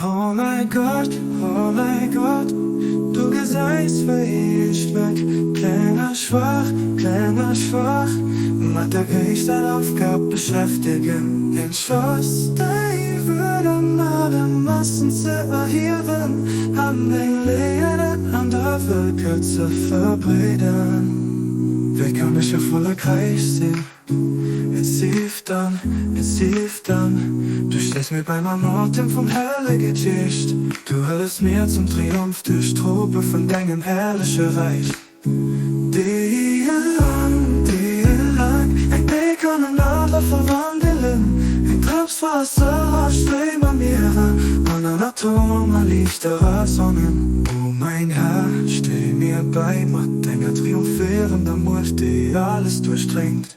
Oh mäi Gott, oh mäi Gott, du gesäis wéi ech mech kleng a schwaach, kleng a schwaach mat der gréisster Aufgab beschäftegen, den Schoss déi Wuert an alle Massen ze erhiewen an deng Léieren an der Vëlker ze verbreeden. Wéi kann ech erfollegräich sinn? Et sief dann, et sief dann, du stéiss mir bäi mam Otem vum Hellege Geescht, du hëllefs mir zum Triumph duerch d'Truppe vun dengem herrleche Räich. Déi eleng, déi eleng eng Béi kann en Adler verwandelen, eng Drëps Waasser a Stréim a Mierer an en Atom a liichterer Sonnen. O mäin Här, stéi mir bäi mat denger triumphéierender Muecht, déi alles duerchdréngt,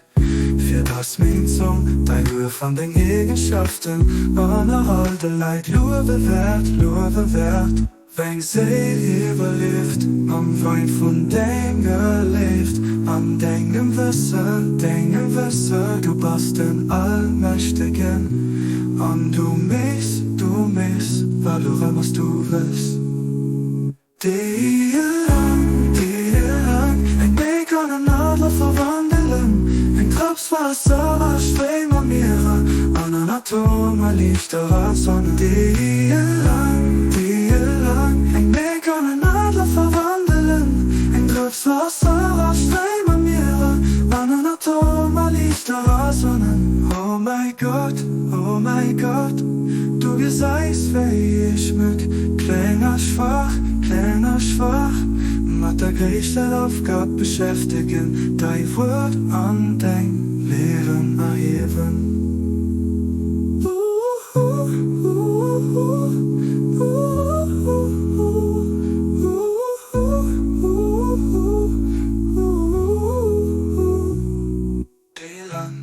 fir dass meng Zong däi Luef an deng Eegenschaften ënner all de Leit luewe wäert, luewe wäert. Weng Séil iwwerlieft mam Wäin vun denger Léift an dengem Wëssen, dengem Wëssen, du bass den Allmächtegen an du méchs, du méchs, wat och ëmmer s du wëlls. Déi eleng, déi eleng eng Méi kann en Adler verwandelen, eng Drëps Waasser a Stréim a Mierer an en Atom a liichterer Sonnen. Déi eleng, déi eleng eng Méi kann en Adler verwandelen, eng Drëps Waasser a Stréim a Mierer an en Atom a liichterer Sonnen. O mäi Gott, o mäi Gott, du gesäis wéi ech mech kleng a schwaach, kleng a schwaach mat der gréisster Aufgab beschäftegen, däi Wuert an deng Lehren erhiewen. Déi lang,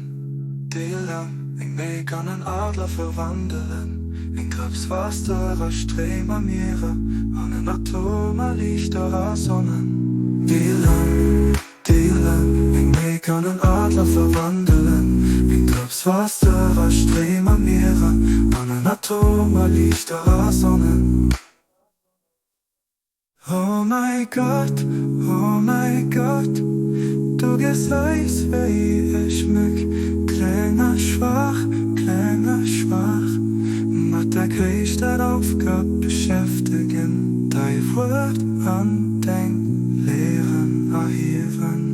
déi lang eng Méi kann en Adler verwandelen, eng Drëps Waasser a Stréim a Mierer an en Atom a Liichter a Sonnen. Déi lang, déi lang eng Méi kann en Adler verwandelen, eng Drëps Waasser a Stréim a Mierer an en Atom a Liichter a Sonnen. O mäi Gott, o mäi Gott, du gesäis wéi ech mech kleng a schwaach, kleng a schwaach mat der gréisster Aufgab beschäftegen, däi Wuert an deng Lehren erhiewen.